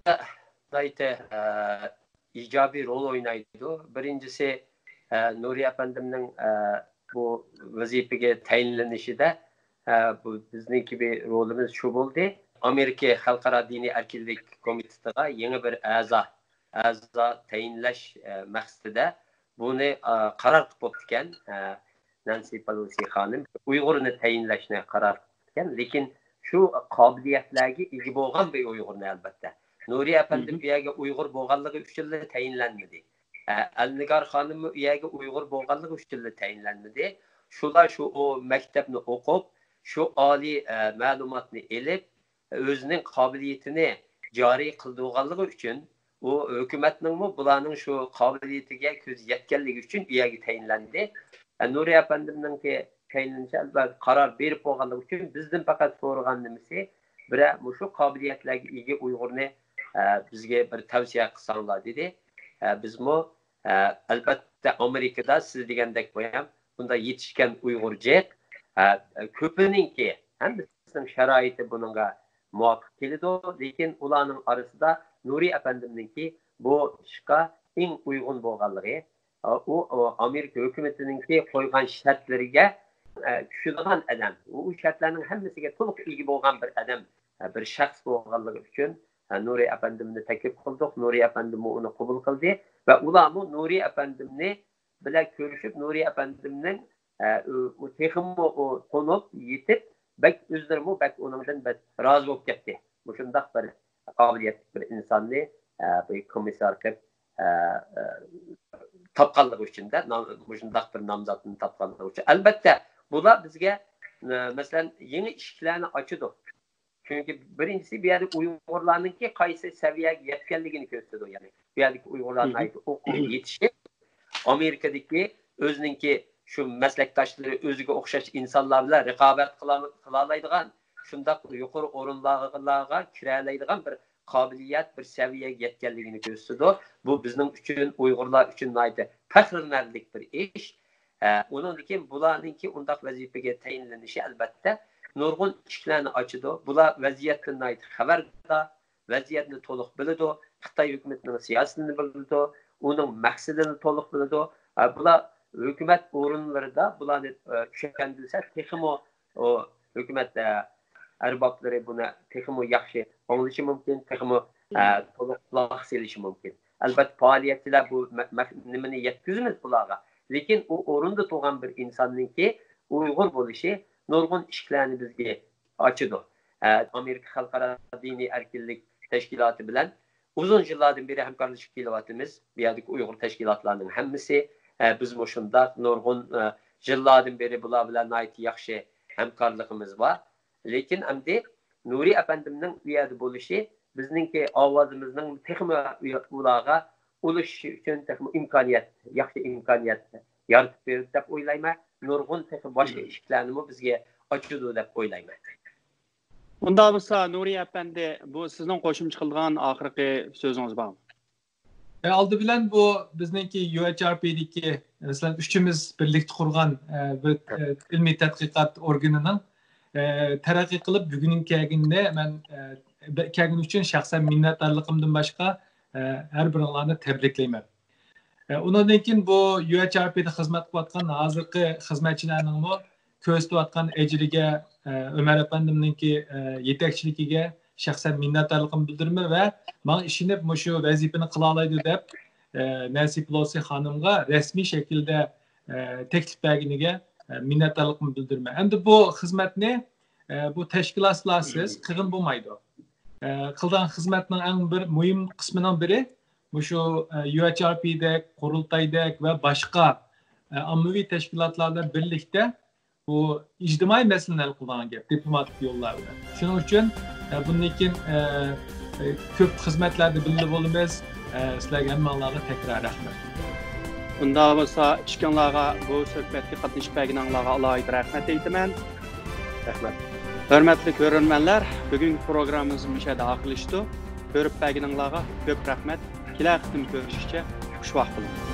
ناھايىتى ئىجابىي رول ئوينايدۇ. بىرىنچىسى، نۇرى ئەپەندىمنىڭ بۇ ۋەزىپىگە تەيىنلىنىشىدە بۇ بىزنىڭكى بىر رولىمىز شۇ بولدى. ئامېرىكا خەلقئارا دىنىي ئەركىنلىك كومىتېتىغا يېڭى بىر ئەزا، ئەزا تەيىنلەش مەقسىتىدە بۇنى قارار قىلىپ بوپتىكەن. نانسى پېلوسى خانىم ئۇيغۇرنى تەيىنلەشنى قارار قىلىپتىكەن، لېكىن شۇ قابىلىيەتلەرگە ئىگە بولغان بىر ئۇيغۇرنى، ئەلۋەتتە. نۇرى ئەپەندىم ئۇ يەرگە ئۇيغۇر بولغانلىقى ئۈچۈنلا تەيىنلەنمىدى. ئەلنىگار خانىممۇ ئۇ يەرگە ئۇيغۇر بولغانلىقى ئۈچۈنلا تەيىنلەنمىدى. شۇلار شۇ ئۇ مەكتەپنى ئوقۇپ، شۇ ئالىي مەلۇماتنى ئېلىپ، ئۆزىنىڭ قابىلىيىتىنى جارى قىلدۇرغانلىقى ئۈچۈن، ئۇ ھۆكۈمەتنىڭمۇ بۇلارنىڭ شۇ قابىلىيىتىگە كۆزى يەتكەنلىكى ئۈچۈن ئۇ يەرگە تەيىنلەندى. نۇرى ئەپەندىمنىڭكى تەيىنلىنىشى، ئەلۋەتتە، قارار بېرىپ بولغانلىقى ئۈچۈن بىزدىن پەقەت سورىغان نېمىسى، بىرەر مۇشۇ قابىلىيەتلەرگە ئىگە ئۇيغۇرنى بىزگە بىر تەۋسىيە قىلساڭلار، دېدى. بىزمۇ، ئەلۋەتتە، ئامېرىكىدا سىز دېگەندەك بۇنداق يېتىشكەن ئۇيغۇر جىق، كۆپىنىڭكى، ھەممىسىنىڭ شارائىتى بۇنىڭغا مۇۋاپىق كېلىدۇ، لېكىن ئۇلارنىڭ ئارىسىدا نۇرى ئەپەندىمنىڭكى بۇ ئىشقا ئەڭ ئۇيغۇن بولغانلىقى، ئۇ ئامېرىكا ھۆكۈمىتىنىڭكى قويغان شەرتلىرىگە چۈشىدىغان ئادەم، ئۇ شەرتلەرنىڭ ھەممىسىگە تولۇق ئىگە بولغان بىر ئادەم، بىر شەخس بولغانلىقى ئۈچۈن نۇرى ئەپەندىمنى تەكلىپ قىلدۇق. نۇرى ئەپەندىممۇ ئۇنى قوبۇل قىلدى ۋە ئۇلارمۇ نۇرى ئەپەندىمنى بىلەن كۆرۈشۈپ، نۇرى ئەپەندىمنىڭ ئە، ئۇ، ئۇ تېخىمۇ ئۇ تونۇپ يېتىپ، بەك ئۆزلىرىمۇ بەك ئۇنىڭدىن بەك رازى بولۇپ كەتتى. مۇشۇنداق بىر قابىلىيەتلىك بىر ئىنساننى، ئە، بۇ كومىسسار قىلىپ، ئە، ئە، تاپقانلىقى ئۈچۈن دە، نام-، مۇشۇنداق بىر نامزاتنى تاپقانلىقى ئۈچۈن. ئەلۋەتتە، بۇلار بىزگە، ئە، مەسىلەن، يېڭى ئىشىكلەرنى ئاچىدۇ. چۈنكى بىرىنچىسى، بۇ يەردە ئۇيغۇرلارنىڭكى قايسى سەۋىيەگە يەتكەنلىكىنى كۆرسىتىدۇ. يەنى بۇ يەردىكى ئۇيغۇرلار ناھايىتى ئوقۇپ يېتىشىپ، ئامېرىكىدىكى ئۆزىنىڭكى شۇ مەسلەكداشلىرى، ئۆزىگە ئوخشاش ئىنسانلار بىلەن رىقابەت قىلا-، قىلالايدىغان، شۇنداق يۇقىرى ئورۇنلارغا كىرەلەيدىغان بىر قابىلىيەت، بىر سەۋىيەگە يەتكەنلىكىنى كۆرسىتىدۇ. بۇ بىزنىڭ ئۈچۈن، ئۇيغۇرلار ئۈچۈن ناھايىتى پەخىرلىنەرلىك بىر ئىش. ئە، ئۇنىڭدىن كېيىن بۇلارنىڭكى ئۇنداق ۋەزىپىگە تەيىنلىنىشى، ئەلۋەتتە، نۇرغۇن ئىشىكلەرنى ئاچىدۇ. بۇلار ۋەزىيەتتىن ناھايىتى خەۋەردار، ۋەزىيەتنى تولۇق بىلىدۇ، خىتاي ھۆكۈمىتىنىڭ سىياسىتىنى بىلىدۇ، ئۇنىڭ مەقسىتىنى تولۇق بىلىدۇ. ئە، بۇلار ھۆكۈمەت ئورۇنلىرىدا بۇلارنى، ئە، چۈشەندۈرسە، تېخىمۇ ئۇ ھۆكۈمەت، ئە، ئەربابلىرى بۇنى تېخىمۇ ياخشى ئاڭلىشى مۇمكىن، تېخىمۇ، ئە، تولۇق قۇلاق سېلىشى مۇمكىن. ئەلۋەتتە، پائالىيەتچىلەر بۇ مە-، مە-، نېمىنى يەتكۈزىمىز بۇلارغا. لېكىن ئۇ ئورۇندا تۇرغان بىر ئىنساننىڭكى ئۇيغۇر بولۇشى نۇرغۇن ئىشىكلەرنى بىزگە ئاچىدۇ. ئە، ئامېرىكا خەلقئارا دىنىي ئەركىنلىك تەشكىلاتى بىلەن ئۇزۇن يىللاردىن بېرى ھەمكارلىشىپ كېلىۋاتىمىز. بۇ يەردىكى ئۇيغۇر تەشكىلاتلارنىڭ ھەممىسى، ئە، بىزمۇ شۇنداق نۇرغۇن، ئە، يىللاردىن بېرى بۇلار بىلەن ناھايىتى ياخشى ھەمكارلىقىمىز بار. لېكىن ئەمدى نۇرى ئەپەندىمنىڭ ئۇ يەردە بولۇشى بىزنىڭكى ئاۋازىمىزنىڭ تېخىمۇ ئۇلارغا ئۇلىشىشى ئۈچۈن تېخىمۇ ئىمكانىيەت، ياخشى ئىمكانىيەت يارىتىپ بېرىدۇ دەپ ئويلايمەن. نۇرغۇن تېخى باشقا ئىشىكلەرنىمۇ بىزگە ئاچىدۇ دەپ ئويلايمەن. ئۇنداق بولسا، نۇرى ئەپەندى، بۇ سىزنىڭ قوشۇمچە قىلىدىغان ئاخىرقى سۆزىڭىز بارمۇ؟ ئالدى بىلەن بۇ بىزنىڭكى يۇ ئېچ ئار پىدىكى، مەسىلەن، ئۈچىمىز بىرلىكتە قۇرغان بىر ئىلمىي تەتقىقات ئورگىنىنىڭ تەرەققىي قىلىپ بۈگۈنگە كەلگىنىنى مەن كەلگىنى ئۈچۈن شەخسەن مىننەتدارلىقىمدىن باشقا ھەر بىرىڭلارنى تەبرىكلەيمەن. ئۇنىڭدىن كېيىن بۇ يۇ ئېچ ئار پىدا خىزمەت قىلىۋاتقان ھازىرقى خىزمەتچىلەرنىڭمۇ كۆرسىتىۋاتقان ئەجرىگە، ئۆمەر ئەپەندىمنىڭكى يېتەكچىلىكىگە شەخسەن مىننەتدارلىقىمنى بىلدۈرىمەن ۋە ماڭا ئىشىنىپ مۇشۇ ۋەزىپىنى قىلالايدۇ دەپ، نەنسى پېلوسى خانىمغا رەسمىي شەكىلدە تەكلىپ بەرگىنىگە مىننەتدارلىقىمنى بىلدۈرىمەن. ئەمدى بۇ خىزمەتنى بۇ تەشكىلاتلارسىز قىلغىلى بولمايدۇ. قىلغان خىزمەتنىڭ ئەڭ بىر مۇھىم قىسمىنىڭ بىرى مۇشۇ يۇ ئېچ ئار پىدەك، قۇرۇلتايدەك ۋە باشقا ئاممىۋى تەشكىلاتلار بىلەن بىرلىكتە بۇ ئىجتىمائىي مەسىلىنى ھەل قىلىدىغان گەپ، دىپلوماتىك يوللار بىلەن. شۇنىڭ ئۈچۈن بۇندىن كېيىن كۆپ خىزمەتلەردە بىللە بولىمىز. سىلەرگە ھەممىڭلارغا تەكرار رەھمەت. ئۇنداق بولسا ئىككىڭلارغا بۇ سۆھبەتكە قاتنىشىپ بەرگىنىڭلارغا ئالاھىدە رەھمەت ئېيتىمەن. رەھمەت. ھۆرمەتلىك كۆرۈرمەنلەر، بۈگۈنكى پروگراممىمىز مۇشۇ يەردە ئاخىرلىشىدۇ. كۆرۈپ بەرگىنىڭلارغا كۆپ رەھمەت. كېلەر قېتىم كۆرۈشكىچە خۇش ۋاقىت بولۇڭ.